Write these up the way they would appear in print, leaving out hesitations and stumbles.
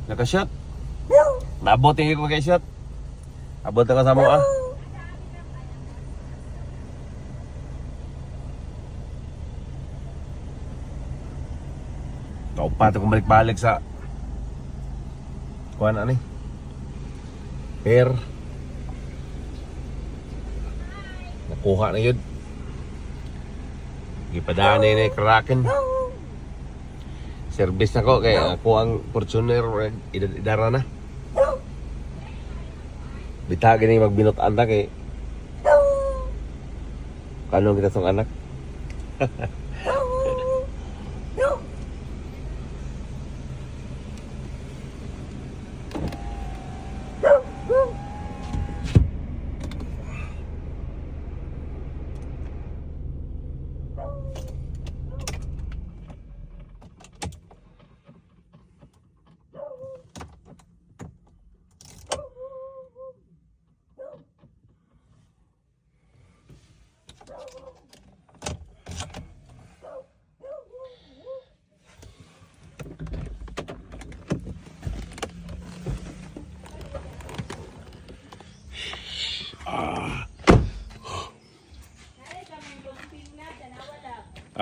Naka-shot. Nabot tingin ko kay shot. Abot na ka sa mo ah. Kaupat akong balik-balik sa kuan ani. Per nakuha na yun. Gipadaan na yun kraken. Service na ko kay ako ang Fortuner idara na. Bita gini magbinutan ta kay kanong kita tong anak.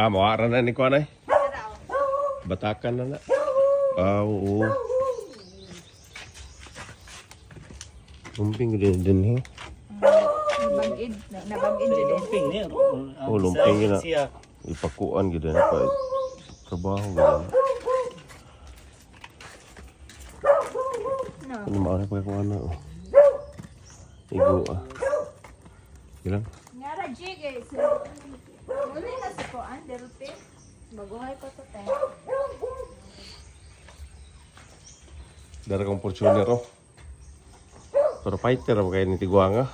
Ah, mawara na ni kuan ay. Batakan na na. Ah, oo. Lumping din din he. Nabangid, nabangid jud eh. Lumping niya. Oh, lumping yun na. Siya. Ipakuan gid na pa. Trabaho gid na. No. Ano maara pa kuan na oh. Igo ah. Ilang? Nga ra jig eh. Muli na sa kuan, derupe. Baguhay pa to te. Dara kong Fortuner oh. Pero fighter ba kayo ni Tiguanga?